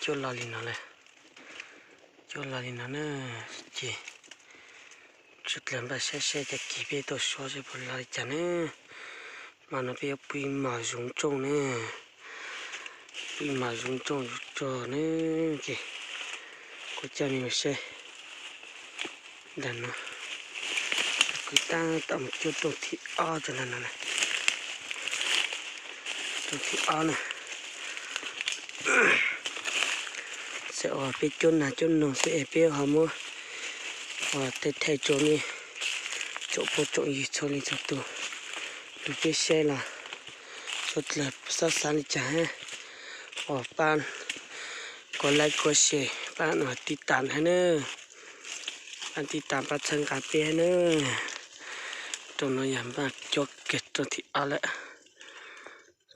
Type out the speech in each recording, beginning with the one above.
Cuab los li no lawm, cuab los li no na, ces sawv daws npaj saib saib cas kiag peb tau suab seb puas los li cas na. Mas no peb yuav pw ib hmos zoov tsooj na, pw ib hmos zoov tsooj zoov tsooj na, ces kuv coj nej mus saib ntawm no. Kuv tab tom mus cuab rooj thib ob rau ntawm no, rooj thib ob na. Txawm uas peb cuab nas cuab noog xwb es peb ho muab uas thaij thaij rau nej tsoom phooj tsoom ywg txhua leej txhua tus, lug peb saib los sawv daws xav xav li cas hab, uas pab kuv like kuv share pab tij tam hab na, pab tij tam pab txhawb nqa peb hab na. Rooj no yog npaj cuab kiag rooj thib ob lawm,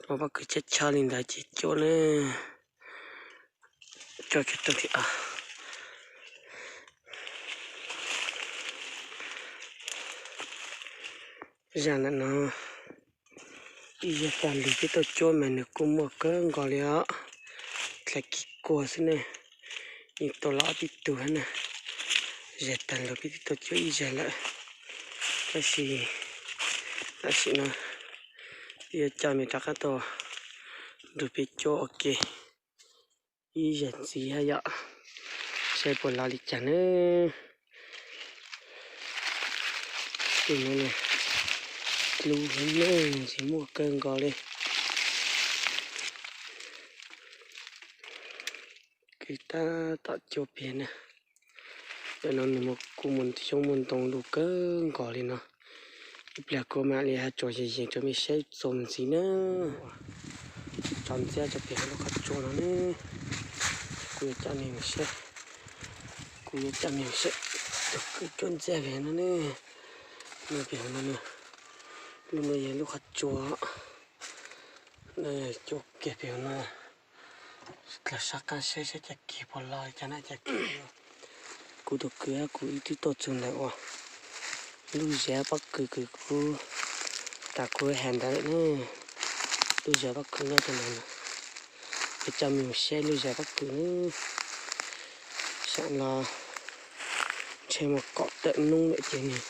muab pob kws chob chob li ntawd ces cuab na, cuab kiag rooj thib ob. Zaj ntawm no ib zag tag lug peb tau cuab mas nws kuj muaj kawg nkaus li os, dlaim kis kuag xwb ne, yeej tau los ob peb tug hab na. Zag tag lug peb twb tau cuab ib zag lawm, tab sis tam sim no yuav coj mej rov qab tuaj nrug peb cuab ua ke ib zag ntxiv hab yom, saib puas los li cas na. Tus no dlub heev na, ntxim muaj kawg nkaus li. Kws tab tom cuab peg na, ntawm no nws kuj muaj xyoob muaj ntoo lug kawg nkaus li no. Ib pliag kuv mam li has tsuas yees yees rau mej saib txuas mus ntxiv na. Tso ntxiab rau peg lub qhov tsua no ne, kuv yuav coj mej mus saib, kuv yuav coj mej mus saib tus kws cuab ntxiab peg no ne. No peg no, lub no yog lub qhov tsua, cuab kiag peg no. Dlawg sab qab saib saib cas kiag puas los li cas na, cas kiag. Kuv tus kwv kuv wb twb tuaj txug ntawm uas lub zag pob kws kws kuv, tas kuv has ntawd lawm na. Lub zag pob kws nyob rau ntawd, kuv coj mej mus saib lub zag pob kws na. Sam los ntshe mus kom tawm noob lawm ces nws,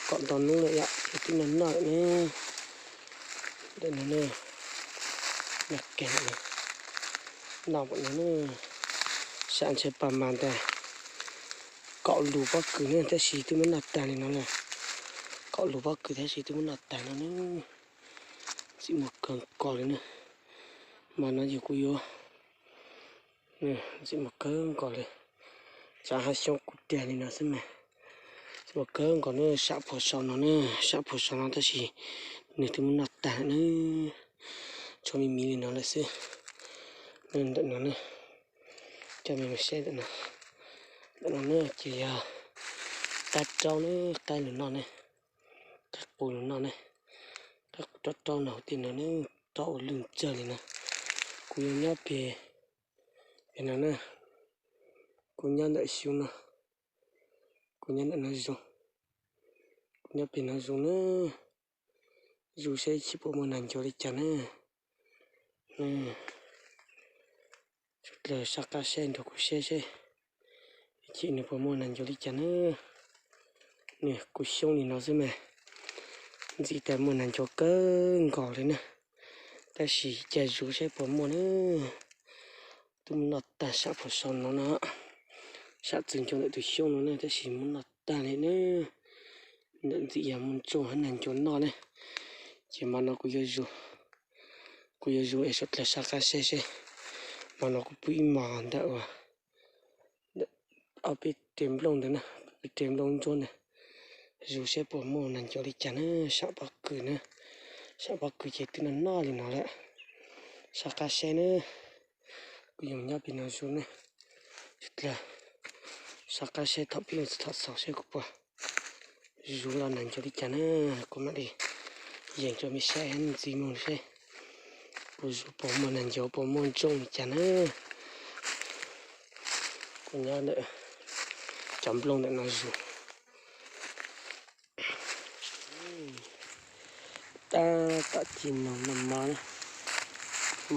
kom nto noob lawm yom, ces twb noj noj lawm na. Ntawm no na, noj kawg, noj pom no na. Sam ntshe pas mas ntag, kaum lus pob kws na tab sis twb muab noj tag li no lawm. Kaum lus pob kws tab sis twb muab noj tag no na. Ntxim muaj kawg nkaus li na. Mas no ces kuv yuav, ntxim muaj kawg nkaus li. Tsam hab xyoob kuv tiag li no xwb mas. Ntxim muaj kawg nkaus na, sam phuam sau no na, sam phuam sau no tab sis nws twb muab noj tag na. Tshuav me miv li no lawm xwb. Ntawm no na, coj mej mus saib ntawm no. Ntawm no na ces yog qaib raub na, qaib lug noj ne, qaib qus lug noj ne. Qaib qus raub raub no hauv tej no na, raub ua lwj tsawg li no. Kuv yuav nyob peg, peg no na, kuv nyob ntawm xyoob no, kuv nyob ntawm no zoo, kuv nyob peg no zoo na. Zoo saib ib chim puas muaj nas ncuav li cas na. Sawv dlawg sab qab saib nrug kuv saib seb ib chim nws puas muaj nas ncuav li cas na. Nws kuv xyoob li no xwb mas, ntxim tas muaj nas ncuav kawg nkaus li na. Tab sis cas zoo saib puas muaj na. Twb muab noj tag sam phuam sau no no, sam txwg ncuav ntawm tus xyoob no na tab sis muab noj tag li na. Ntawm ntxim yog muaj ntsooj hab nas ncuav noj ne. Ces mas no kuv yuav, kuv yuav zus es sawv dlawg sab qab saib seb. Mas no kuv pw ib hmos ntawm uas ob peb re nplooj ntawd na, peb re nplooj ntsuab ntawd, zus saib puas muaj nas ncuav li cas na, sam pob kws na. Sam pob kws ces twb noj noj li no lawm. Sab qab saib na, kuv yuav nyob pem no zus na. Sawv dlawg sab qab saib thaum pib thaum xaus seb kuv puas zus los nas ncuav li cas na. Kuv mam li yees rau mej saib ntxiv mus seb kuv zus puas muaj nas ncuav puas muaj ntsooj li cas na. Kuv nyob ntawm cov nplooj ntawm no zus. Tab tom ci noog noj mov na.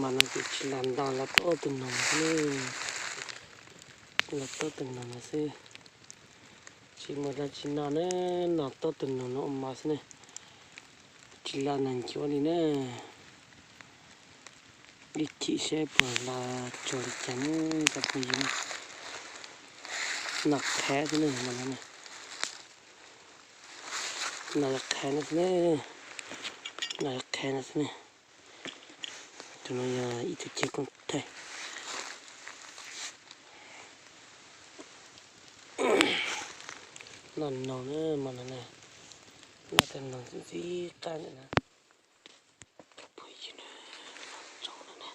Mas no ces tsis lam nta, los tob tus noog xwb, los tob tus noog no xwb. Tsis muaj dab tsi noj na, los tob tus noog no ua mov xwb ne. Tsis lam noj ncuav li na. Ib chim seb puas los tsuag li cas ne cov phooj ywg. Noj qhav xwb ne, mas no ne. Noj qhav no xwb ne. Noj qhav no xwb ne. Tus no yog ib tug ceg koob thaij. Noj noog na, mas no ne. Noj tej noog ntxim ntxim qab ntawm no. Cov phooj ywg na, los tsoom no na.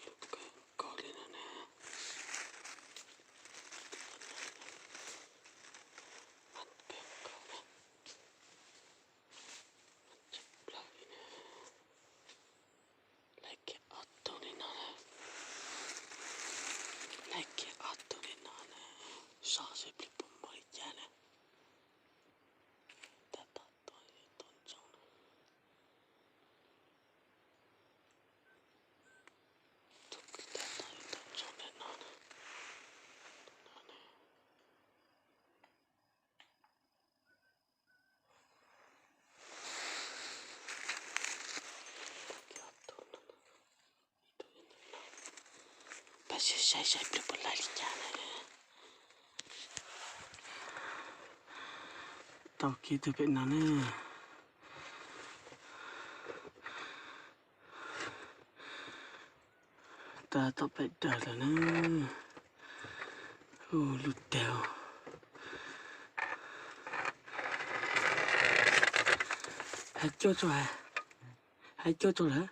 Lub kawg nkaus li no na. Mas kawg nkaus na. Tshaj plaws li na. Laij kiag ob tug li no na. Laij kiag ob tug li no na. Saib seb plis puas muaj li cas na. Tab tom tuaj, tuaj ntsoov na. Tus kwv tab tom yuav tuaj ntsoov ntawm no na. No na. Pab saib saib saib plis puas laij li cas na. Tau kiag tus pem no na. Tab tom pem dawg lawm na. Ub, lub tag. Hais cuaj tso, hais cuaj tso lawm.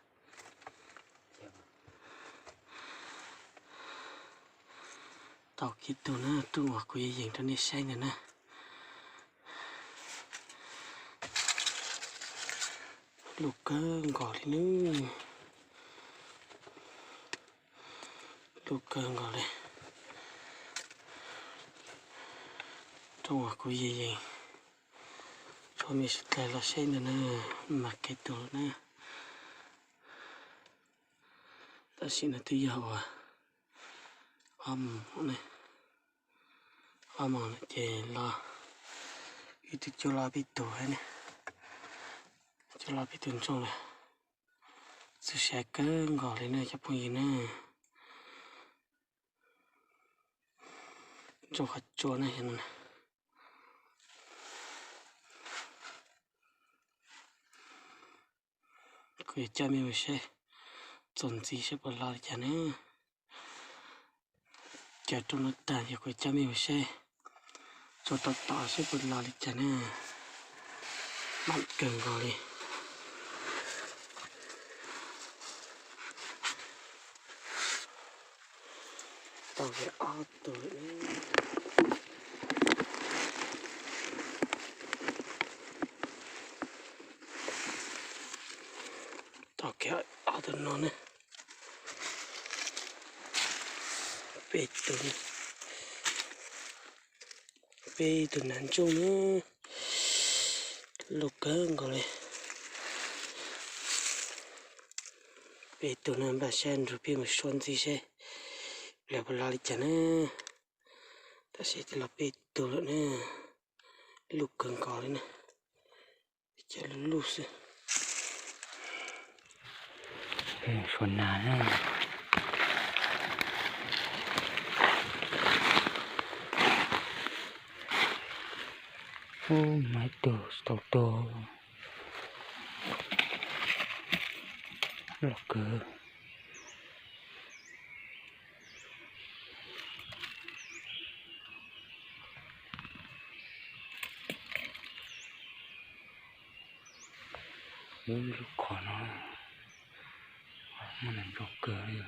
Tau kiag tus na, rooj uas kuv yees yees rau nej saib ntawd na. Luj kawg nkaus li nawb. Luj kawg nkaus li. Rooj uas kuv yees yees rau nej sawv daws los saib ntawd na, mas kiag tus lawm na. Tam sim no twb yog uas ob moos ne, ob moos no ces los, wb twb cuab los peb tug thiab ne, cuab los peb tug ntsooj lawm. Txaus siab kawg nkaus li na cov phooj ywg na. Ntsooj qhov tsua na, yog no na. Kuv yuav coj mej mus saib txuas ntxiv saib puas los li cas na. Cov rooj no tag yog kuv coj mej mus saib txuas tom tom saib puas los li cas na. Mam kawg nkaus li. Tau kiag ob tug lawm. Tau kiag ob tug no na. Peb tug, peb tug nav ntsuj na. Luj kawg nkaus li. Peb tug no npaj siab nrug peb mus suav ntxiv seb lawv puas los li cas na. Tab sis twb los peb tug lawm na. Luj kawg nkaus li na. Cas luj luj xwb. Suav nas na. Ub, mas ib tug tsis tau tuag. Loj kawg. Lub khov no muaj nas ntsuag kawg li.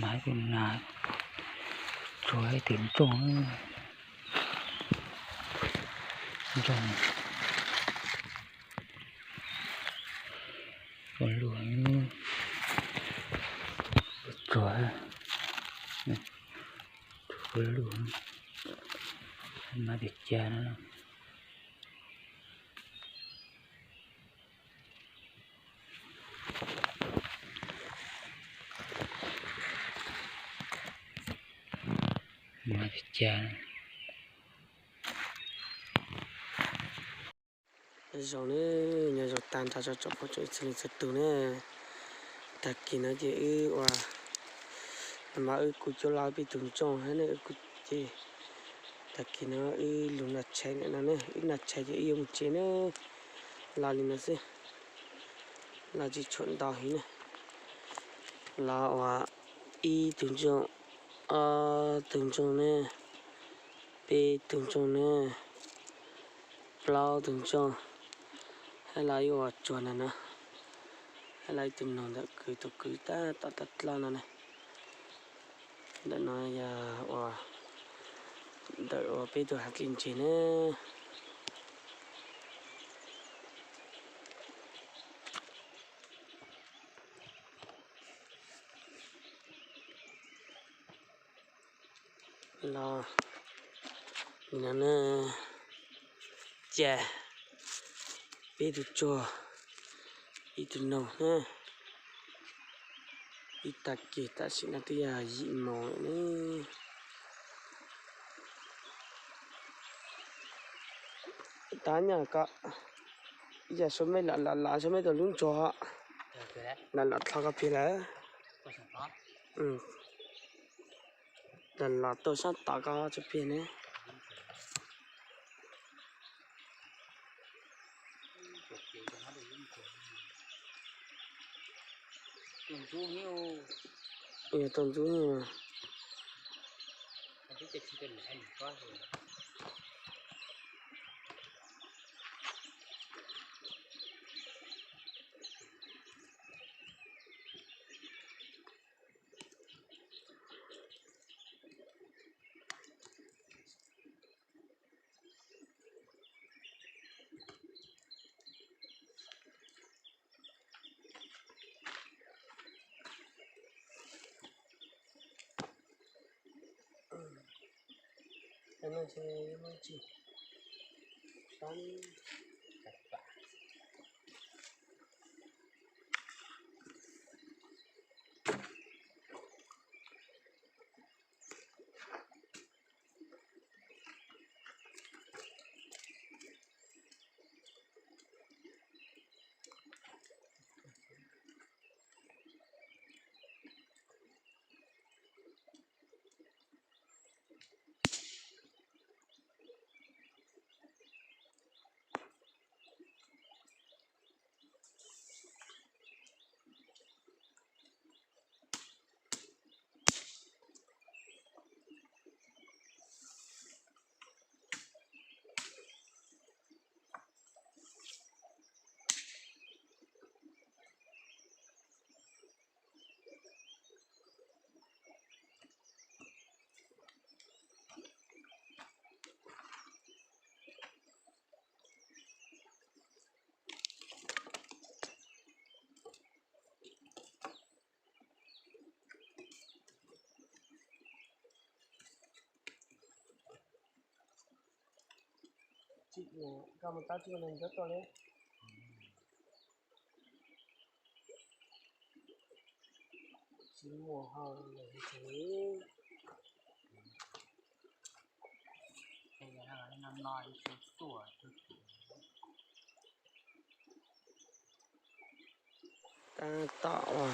Mas tus nas tsuag ib tug ntsooj, ntsooj ua luaj, tsuag, tsuag ua luaj, mas tus cas no. Mas tus cas. Zoo ne, nyob zoo tag nrho tsoom phooj tsoom ywg txhua leej txhua tus ne. Tag kis no ces wb ua, mas wb kuj cuab laj peb tug ntsooj thiab ne, wb kuj ces, tag kis no wb lug noj tshais ntawm no ne, wb noj tshais ces wb yuav mus tsev ne. Los li no xwb, los tsis tshua ntau heev ne. Los ua ib tug ntsooj, ob tug ntsooj ne, peb tug ntsooj ne, plaub tug ntsooj, hab los ib ua tsuag ntawm no, hab los ib tug noog ntawm kwv, tus kwv tab tom toj dlab no ne. Ntawm no yog ua, ntawm ua peb tug hav dlej ntses ne. Los no ne, cas peb tug tsuag, ib tug noog na. Ib tag kis tam sim no twb yog yim moos lawm ne. Tab nyaj ko, ib yam suab mej lam lam lam suab mej tau lub ntsuag, lam lam dlhau koj pliag lawm. Lam los tuaj sab tom koj tso pliag ne. Yog tau ntxub. Koj mus tab tsi ua neeg ncuav tuaj li. Tsis muaj ho lawm tsev. Tab tom ua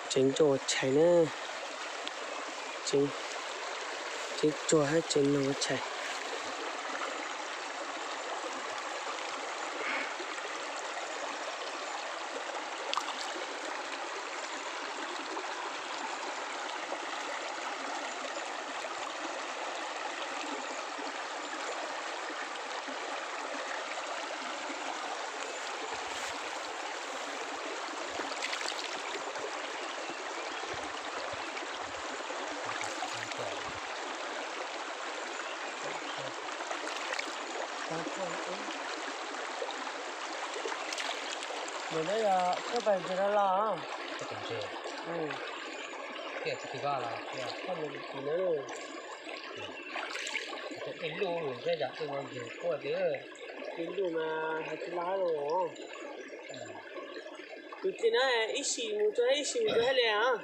tsev ntsuag ua tshais na, tsev ntsuag hab tsev noog ua tshais. Mus no yog thawj pais ntses no los? Thawj pais ntses. Tiaj tsis tsis koj los tiaj. Thawj mus tus na. Tej lub lus thiab yam tej no ntses quaj tiag. Tej lub mas hais tsis lab los. Tus txiv na ib sim mus tso ib sim mus tso hais li os.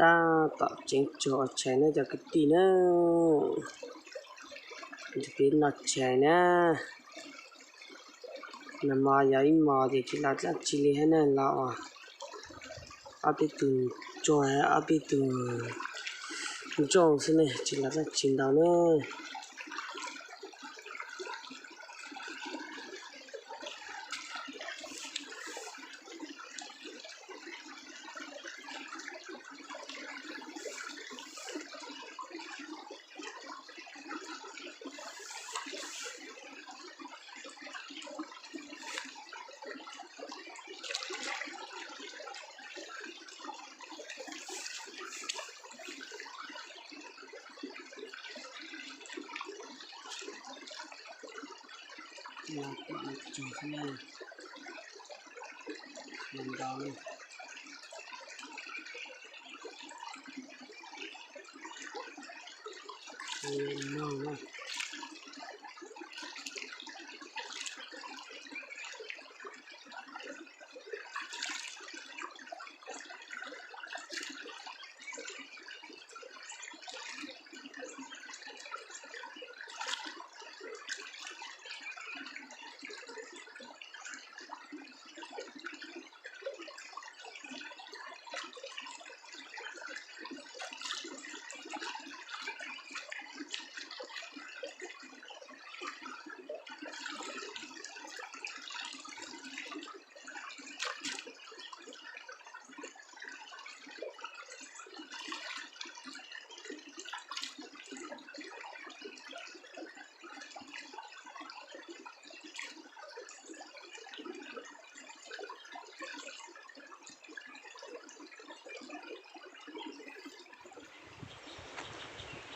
Tab tom tseev tsuag ua tshais na cov kwv tij na. Peb noj tshais na. Nag hmo yog ib hmos ces tsis los dlaab tsi li hab na, los ob peb tug tsuag, ob peb tug ntsooj xwb ne, tsis los dlaab tsi ntau ne.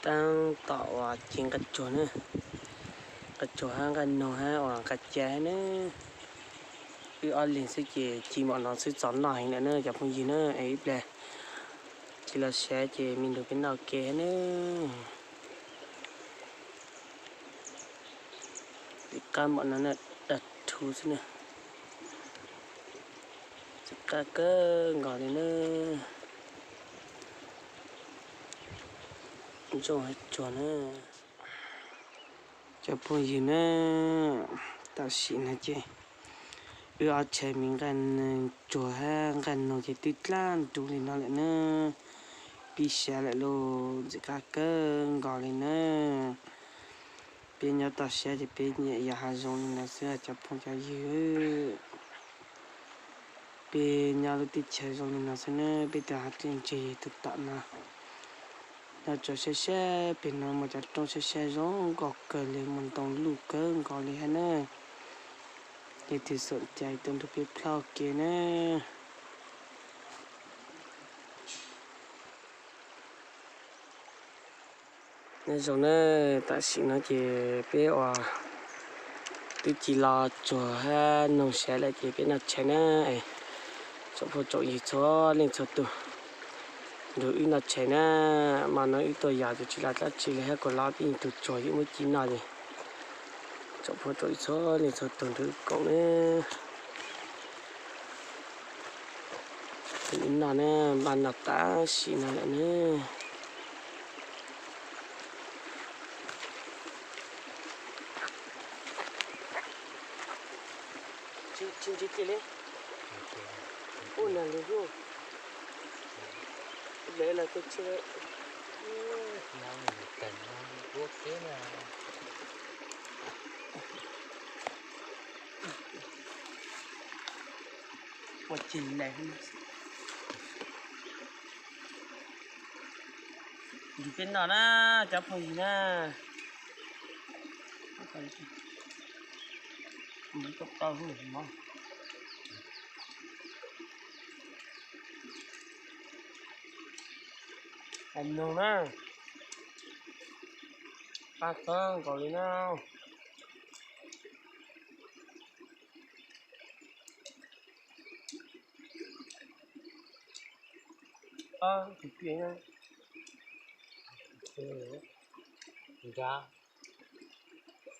Taab tom uas ci nqaj tsuag na, nqaj tsuag hab nqaj noog hab uas nqaj ca hab na. Wb ob leeg xwb ces ci npaum no xwb txaus noj heev lawm na cov phooj ywg na. Es ib pliag ci los saib ces me ntsis peb noj ke hab na. Txiv qab npaum no na, dag rhu xwb na. Txiv qab kawg nkaus li na. Ntsooj hab tsuag na. Cov phooj ywg na, tam sim no ces wb ob tshais me nqaj tsuag hab nqaj noog ces twb dlaab nrub li no lawm na. Pib siav lawm lauj, ntxim qab kawg nkaus li na. Peb nyob toj siab ces peb nyiam yos hav zoov li no xwb cov phooj cov ywg. Peb nyob lub teb chaws zoo li no xwb na, peb tus hav dlej ntseg yog tus tom no. Nyob tso sab sab pem no mas cov roob sab sab zoo nkauj kawg li, muaj ntoo luj kawg nkaus li hab na. Leej twg xom cai tuaj nrug peb plhov ke na. Nyob zoo na, tam sim no ces peb uas twb ci los tsuag hab noog sav lawm ces peb noj tshais na. Tsoom phooj tsoom ywg txhua leej txhua tug, nrug wb noj tshais na. Mas no wb tuaj yos ces tsis los dlaab tsi li hab, kuas los peb tug tsuag yuav muab ci noj ces Tsoom phooj ywg txhua leej txhua tus nrog koom ne. Tus ib no ne, npaj no tab sis no lawm ne. Tsis ntsib kiag li. Ua nag lug zuj. Lawv los twb tsis. Ua tsis lawm. Yus peb no na, cov phooj ywg na. Hais mloog na, pab txhawb nkaus li na. Tab tus piam, nrad,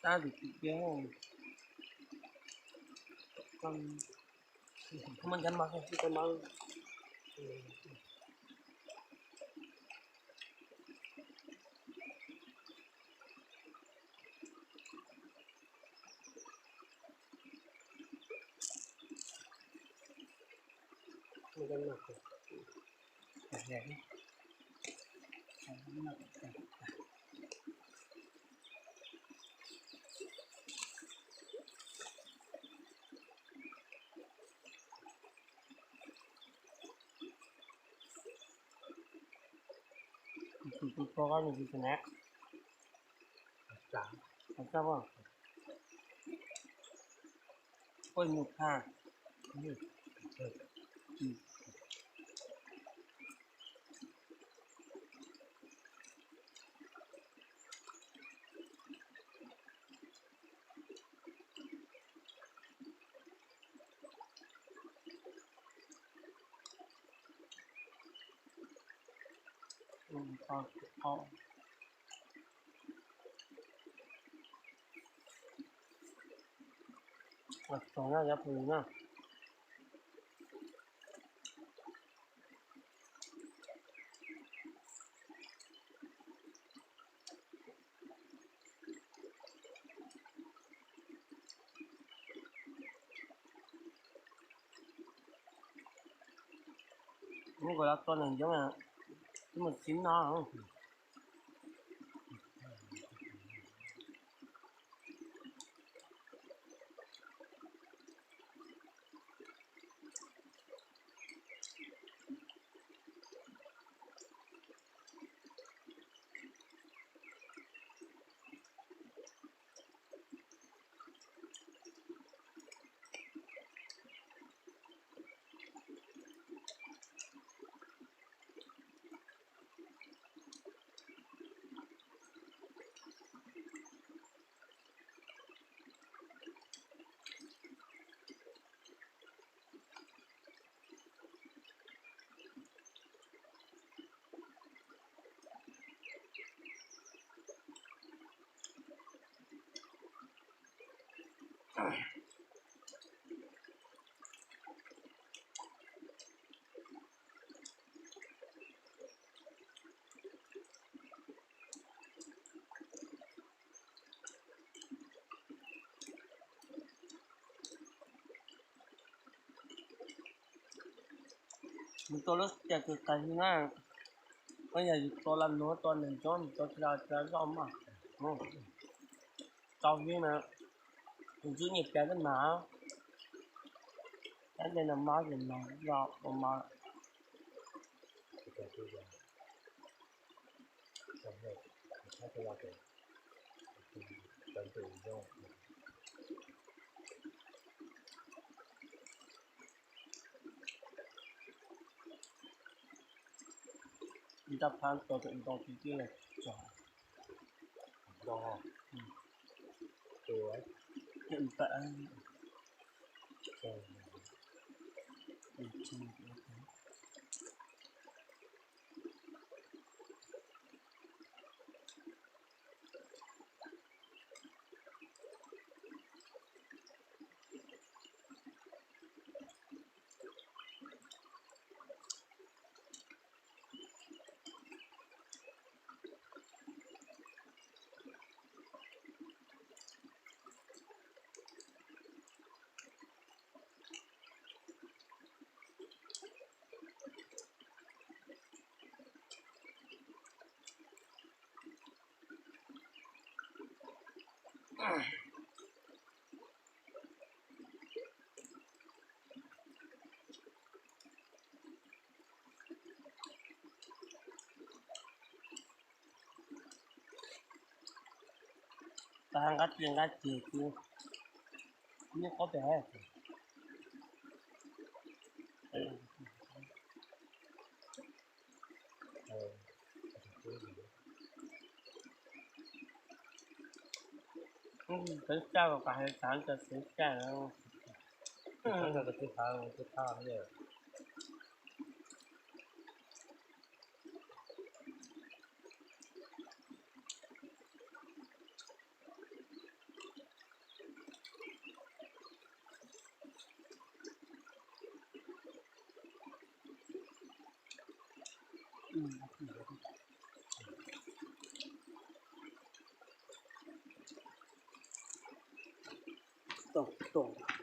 tab tus piam, koj muab nrad mas, nrad mas. Tus tus tua koj nws tus tus ne. Koj mus tha. Txog na cov phooj ywg na. Muab kom los tua neeg ncoob, twb mus txiv no. Mus tua lub tias kws qas na, koj yog yus tua la nuav tua neeg coob mus tua tsis tau zoj mas. Tau xwb na, tus ntxub nyiaj pias xwb mas. Tab ntawd no mob ces mob zoj ua mob. Nraj phab tua tau ntau tiag tiag los tso. Tag nqab tiaj nqab ceg xwb, nyob qhov pem. Xeev Tshaj, kuv hais xeev Tshaj, xeev Tshaj. Tau, tau.